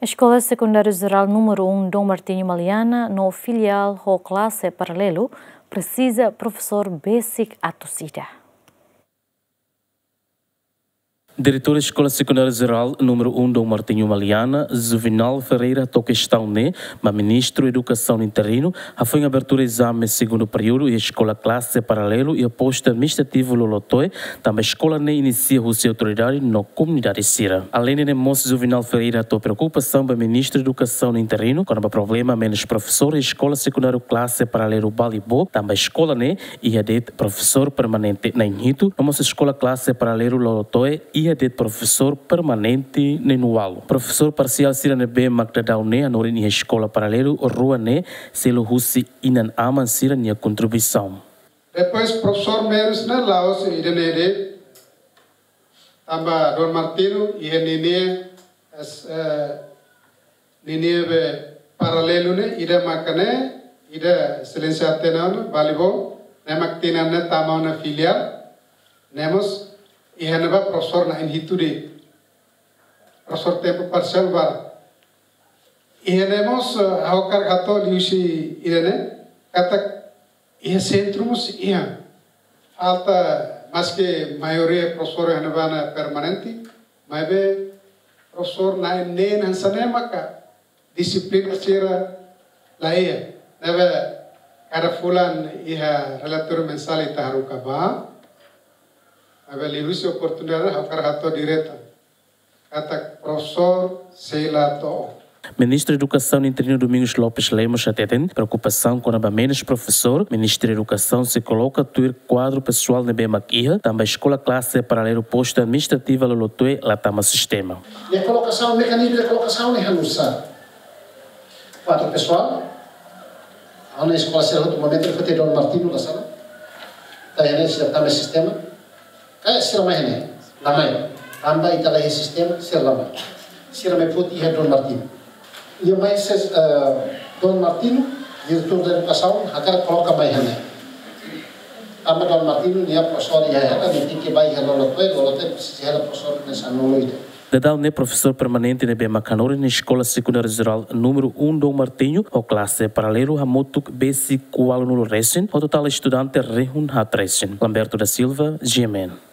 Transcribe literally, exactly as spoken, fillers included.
Eskola Sekundáriu Jerál número um Dom Martinho Maliana no filiál ho klase paralelu presiza profesór besik atus ida. Diretór Eskola Sekundáriu Jerál número um Dom Martinho Maliana, Juvenal Ferreira, toka kestaun ne'e ba Ministru Edukasaun interinu, hafoin abertura ezame segundu períodu iha eskola klase paralelu iha postu administrativu Lolotoe, tanba eskola ne'e inisia husi autoridade no komunidade sira. Aleinde ne'e mós Juvenal Ferreira hato'o preokupasaun ba Ministru Edukasaun interinu kona-ba problema menus profesór iha eskola sekundáriu klase paralelu Balibo, tanba eskola ne'e iha de'it profesór permanente na'in hitu, no mós eskola klase paralelu Lolotoe iha de'it profesór permanente na'in-ualu. Profesór parsiál sira ne'ebé mak daudaun ne'e hanorin iha eskola paralelu rua ne'e selu husi inan-aman sira-nia kontribuisaun. Depois profesór menus ne'e la'ós ida-ne'e de'it, tanba Dom Martinho iha ninia, es, eh, ninia be paralelu ne'e, ida maka ne'e, ida Exelénsia Ateneu ne'e, Balibo, ne'e mak tinan ne'e tama ona filiál, ne'e mós iha ne'ebá profesór na'in hitu de'it. Profesór tempu parsiál barak. Iha ne'e mós, eh, ha'u hakarak hato'o liuhusi ida-ne'e, katak iha sentru mós iha. Falta, maske maioria profesór iha ne'ebá ne'e permanente, maibé profesór na'in-neen hanesan ne'e maka dixiplina sira la iha. Ne'ebé kada fulan iha relatóriu mensál ita haruka ba. Maibé liuhusi oportunidade ha'u hakarak hato'o direta katak profesór sei la to'o. Ministru Edukasaun interinu Domingos Lopes Lemos hateten preokupasaun kona-ba menus profesór, Ministériu Edukasaun sei koloka tuir kuadru pesoál ne'ebé mak iha, tanba eskola klase paralelu postu administrativu Lolotoe la tama sistema. Nia kolokasaun, mekanizmu nia kolokasaun ne'e hanesan kuadru pesoál. Ha'u-nia eskola sira hotu momentu ne'e foti Dom Martinho la sala. Ita hatene sira tama sistema. Karik sira mai ne'e, la mai. Tanba ita la iha sistema, sira la mai. Sira mai foti iha Dom Martinho. Nia mai ses, eh, Dom Martinho, diretór da edukasaun, hakarak koloka mai ne'e. Tanba Dom Martinho, nia profesór iha hela, nia tenke ba iha Lolotoe, Lolotoe presiza hela profesór hanesan nulu ida. Daudaun ne'e profesór permanente ne'ebé mak hanorin iha Eskola Sekundáriu Jerál número um Dom Martinho, ho klase paralelu hamutuk besik ualunulu resin, ho totál estudante rihun haat resin. Lamberto da Silva, G M N.